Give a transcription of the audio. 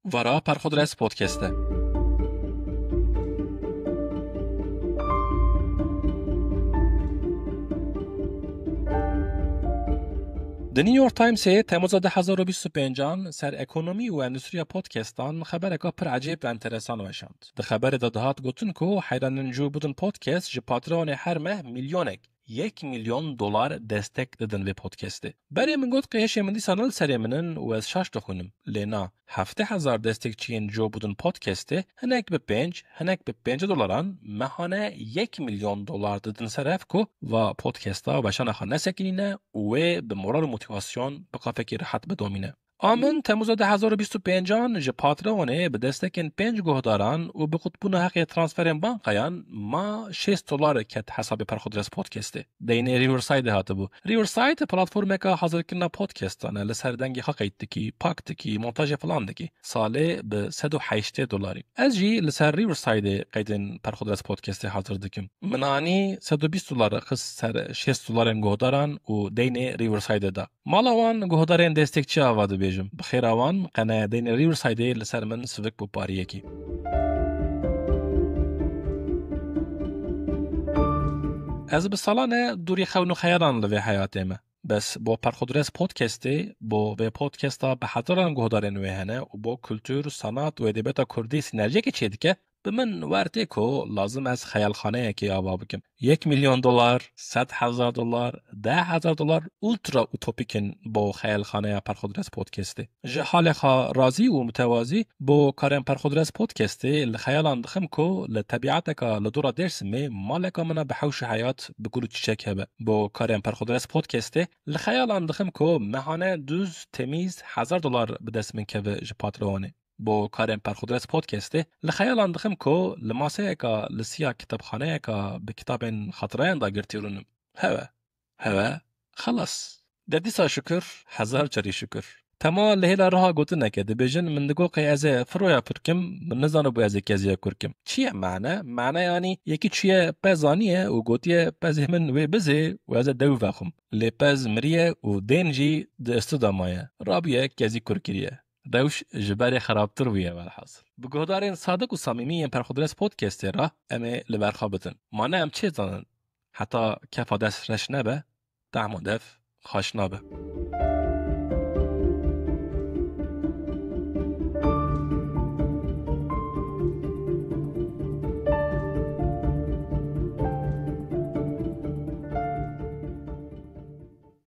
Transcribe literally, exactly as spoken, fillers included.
Vara Perxudres Podcast e. The New York Timesê Temûza du hezar û bîst û pêncan ser ekonomî û endûstriya podcastan xebereka pir ecêb û enteresan weşand. Di xeberê de dihat gotin ku heyranên Joe Budden Podcast ji Patreonê her meh milyonek, yek milyon dolar destek didin vê podcastê. Berê min got qihêşê min dîsa ne li serê min in û ez şaş dixwînim. Lê na, heftê hezar destekçiyên Joe Budden Podcastê hinek bi pênc, hinek bi pêncî dolaran mehane yek milyon dolar didin ser ev ku va podcasta weşana xwe nesekinîne û wê bi moral û motivasyon bi qafekî rehet bidomîne. A min Temûza du hezar û bîst û pêncan ji Patreonê bi destekên pênc guhdaran û bi qutbûna heqê transferên bankayan ma şêst dolar ket hesabê Perxudres Podcastê. Deynê Riverside hatibû. Riverside platformeka hazirkirina podcastan e, li ser dengê xwe qeyd dikî, pak dikî, montajê filan dikî. Salê bi sed û heştê dolarî. Ez jî li ser Riversideê qeydên Perxudres Podcastê hazir dikim. Min anî sed û bîst dolar xist ser şêst dolarên guhdaran û deynê Riversideê da. Mala wan guhdarên destekçî ava dibêjim. Bi xêra wan qene deynê Riversideê li ser min sivik bû pariyekî. Ez bi salan e dûrî xewn û xeyalan li vê heyatê me. Bes bo Perxudres Podcastê, bo vê podcasta bi hezaran guhdarên wê hene û bo kultur, sanat û edebiyata kurdî sînerjiyekê çêdike, bi min wer tê ku lazim ez xeyalxaneyekê ava bikim. Yek milyon dolar, sed hezar dolar, deh hezar dolar ultra utopik in bo xeyalxaneya Perxudres Podcastê. Ji halê xwe razî û mutewazî bo karên Perxudres Podcastê li xeyalan dixim ku li tebîeteka li dora Dêrsimê maleka min a bi hewş û heyat bi gul û çiçek hebe. Bo karên Perxudres Podcastê li xeyalan dixim ku mehane duz, temîz, hezar dolar bi dest min keve ji Patreonê. Bo karên Perxudres Podcastê li xeyalan dixim ku li maseyeka li siya kitabxaneyeka bi kitabên xatirayan dagirtî rûnim. Hewe. Hewe. Xelas. De dîsa şukur, hezar carî şukur. Tema li hêla riha gotineke dibêjin, min digo qey ez ê firoya kurkim, min nizanibû ez ê keziya kurkim. Çi ye mane? Mane yanî yekî çûye pez aniye û gotiye pezê min wê bizê û ez ê dew vexwim. Lê pez miriye û dên jî di istu de maye. Rabûye kezî kur kiriye. Rewş ji berê xerabtir bûye welhasil. Bi guhdarên sadik û samîmî yên Perxudres Podcastê re em ê li ber xwe bitin. Ma ne em çê zanin? Heta kefa dest reş nebe, tehma dev xweş nabe.